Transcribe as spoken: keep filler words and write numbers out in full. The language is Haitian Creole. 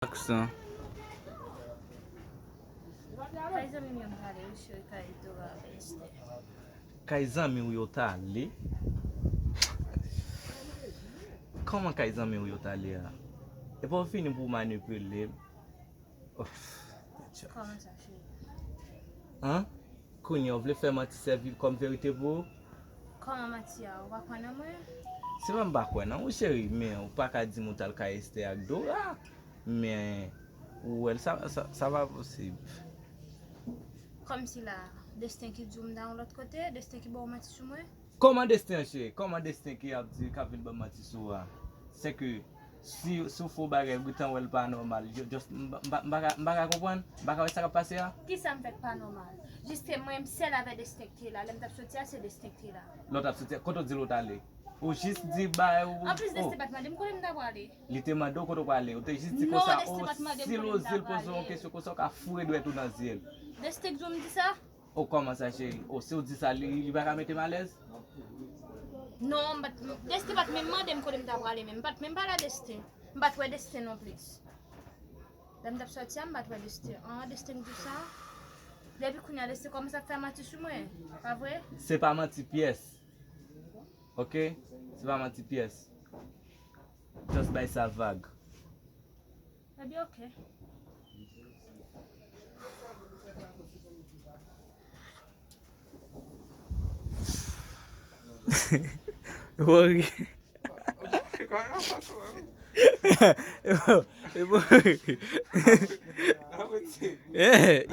Aksan. Kay zanmi m yo m prale wi cheri, kay Dora avèk Esther. Kay zanmi w yo t ale? Kòman kay zanmi w yo t ale a? Epa w fini pou w manipile m? Of. Kòman sa cheri? An? Kounye a w vle fè manti sèvi kòm verite pou ou? Kòman manti a? Ou pa kwè nan mwen? Se pa m pa kwè nan ou cheri, men ou pa ka di m ou t al kay Esther ak Dora. Men ou wè l sa, sa, sa pa posib. Kòmsi la, Desten ki di w m ta yon lòt kote, Desten ki ba w manti sou mwen? Kòman Desten an cheri? Kòman Desten ki ap di, k ap vin ban m manti sou ou a? Se ke si, si w fè yon bagay, ou gentan wè l pa nòmal. Yo, just, m pa, m pa, m pa ka, m pa ka konprann, m pa ka wè sa k ap pase a. Kisa m fè k pa nòmal? Jis se mwen m sèl avè Desten k te la. Lè m t ap soti a, se Desten k te la. Lè w t ap soti a, kote w di l ou t ale? Ou jis di bay ou. Anplis, Desten pa t mande m kote m ta prale. Li te mande w kote w prale. Ou te jis di Non, konsa, Desten o, pa t mande m si l kote m ta oze l poze w prale. Kesyon konsa, w ka foure dwèt ou nan zye l. Desten k di w m di sa? O, kòman sa cheri? O, si w di sa, li, li pa ka mete m alèz? Non, m pa t, Desten pa t menm mande m kote m ta prale menm. M pa t menm pale a Desten. M pa t wè Desten non plis. Lè m t ap soti a, m pa t wè Desten. An, Desten k di w sa? Depi kounye a, Desten kòmanse ap fè manti sou mwen. Pa vre? Se pa manti pyès. Ok? Se pa manti pyès. Just bay sa vag. Ebyen, ok. Worry. E bon. E bon. Eh,